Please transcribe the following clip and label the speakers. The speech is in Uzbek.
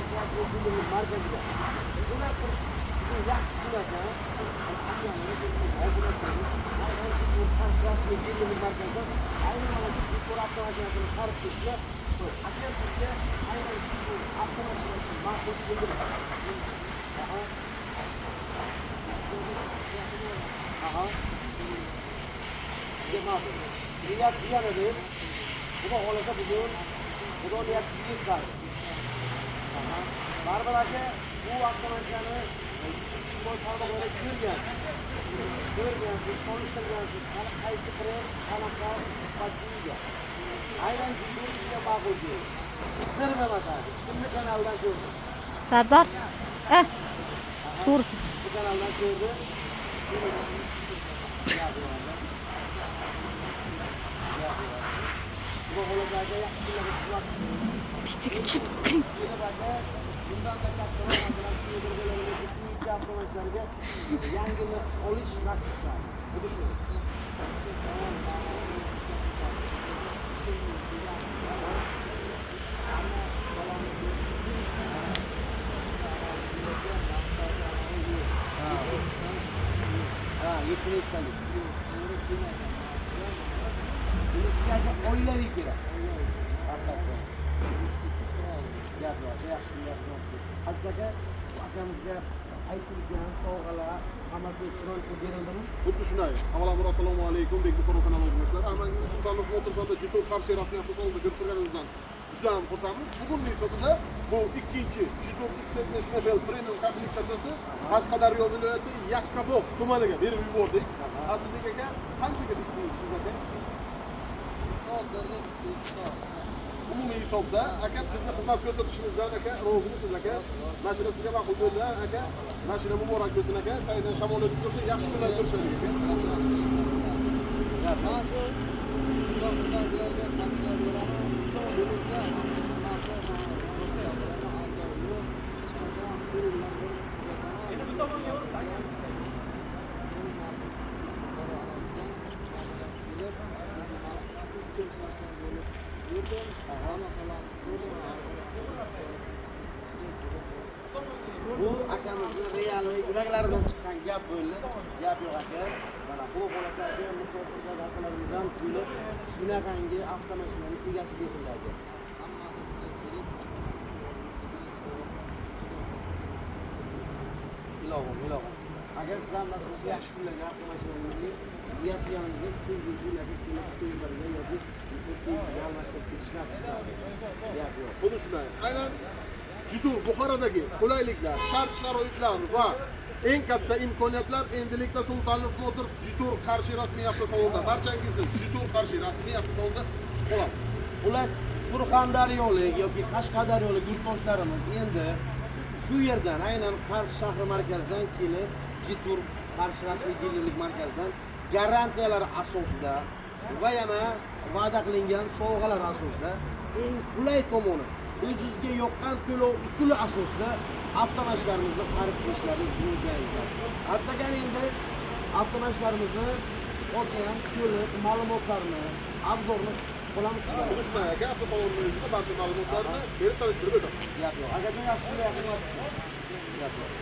Speaker 1: Qarshi rasmiy dilerlik markaziga. Ular bugun yaxshi kun ekan. Akamiz, obunachilarimiz aynan Jetour Qarshi rasmiy dilerlik markazidan aynan mana shu Jetour avtomashinasini xarid qilishga. Aka, sizga aynan Jetour avtomashinasi ma'qul keldimi? Aha. Aha. Sizga ma'qul. Niyat qilgan edingiz. Xudo xohlasa, bugun Xudo niyatingizga yetkazdi. Aha. Baribir, aka, bu avtomashinani ijtimoiy tarmoqlarda ko'rgansiz. Ko'rgansiz, solishtirgansiz, qani qaysi brend qanaqa sifatga ega. Aynan Jetour sizga ma'qul keldi. Sir emas, aka. Kimni kanalidan ko'rdingiz?
Speaker 2: Sardor. Eh. To'g'ri.
Speaker 1: Bu kanaldan ko'rdi. Gap yo'q, aka. Gap yo'q. Xudo xohlasa, aka, yaxshi kunlarga xizmat qilsin.
Speaker 2: Bitta kichik qiling.
Speaker 1: Kelib, aka, bundan-da kattaroq, masalan, Tiger bo'ladi yoki T2 avtomashinalarga yangini olish nasib qilsin.
Speaker 3: Xuddi shunday.
Speaker 1: Ha, 72 talik. Endi sizga, aka, oilaviy kerak. Albatta. Gap yo'q, aka, yaxshi kunlar xizmat qilsin. Aziz aka, bu akamizga aytilgan sovg'alar hammasi chiroyli qilib berildimi?
Speaker 3: Xuddi shunday. Avvalambor, assalomu alaykum, Bek Buxoro kanali obunachilari. Hammangizga Sultonov Motors hamda Jetour Qarshi rasmiy avtosalonida ko'rib turganimizdan juda ham xursandmiz. Bugungi hisobida bu ikkinchi Jetour X70 FL Premium komplektatsiyasi Qashqadaryo viloyati Yakkabog' tumaniga berib yubordik. Asilbek aka, qanchaga bitdi ishingiz, aka? Umumiy hisobda, aka, bizni xizmat ko'rsatishimizdan, aka, rozimisiz, aka? Mashina sizga ma'qul bo'ldi, aka? Mashina muborak bo'lsin, aka. Tagidan shamol o'tib tursin, yaxshi kunlar ko'rishaylik, aka.
Speaker 4: Mana shu musofirlarga tavsiya beraman. Qo'lingizda narsa aldov yo'q. Hech qachon ko'ringlar, kuzataman. Endi bu tomonga kelib, ikki sarson bo'lib yurdim. Masalan, ko'rdim.
Speaker 1: Bu akamizni real yuraklaridan chiqqan gap bo'ldi. Gap yo'q, aka. Mana, Xudo xohlasa, aka, musofirlar akalarimiz ham kelib shunaqangi avtomashinani egasi bo'lsinlar, aka.
Speaker 4: Hammasi shunday kelib,
Speaker 1: Ilohim, ilohim. Agar siz ham nasib bo'lsa, yaxshi kunlarga avtomashinangizni niyat qilganingizda kelgusi yillarga kelib to'ylarga yoki ga almashtirib ketish nasib qilsin. Gap yo'q.
Speaker 3: Xuddi shunday. Aynan Jetour Buxorodagi qulayliklar, shart sharoitlar va eng katta imkoniyatlar endilikda Sultonov Motors Jetour Qarshi rasmiy avtosalonida. Barchangizni Jetour Qarshi rasmiy avtosalonida kutib qolamiz.
Speaker 1: Xullas, Surxondaryolik yoki Qashqadaryolik yurtdoshlarimiz endi shu yerdan, aynan Qarshi shahri markazidan kelib, Jetour Qarshi rasmiy dilerlik markazidan garantiyalar asosida va yana va'da qilingan sovg'alar asosida, eng qulay tomoni, o'zizga yoqqan to'lov usuli asosida avtomashinalarimizni xarid qilishlaringiz mumkin, azizlar. Aziz, endi avtomashinalarimizni qolgan to'liq ma'lumotlarni, обзор ni qilamiz sizlarga.
Speaker 3: Xuddi shunday, aka, avtosalonni o'zida barcha ma'lumotlarni berib, tanishtirib o'tamiz.
Speaker 1: Gap yo'q. Akajon, yaxshi kunlar, xizmat qilsin. Gap yo'q.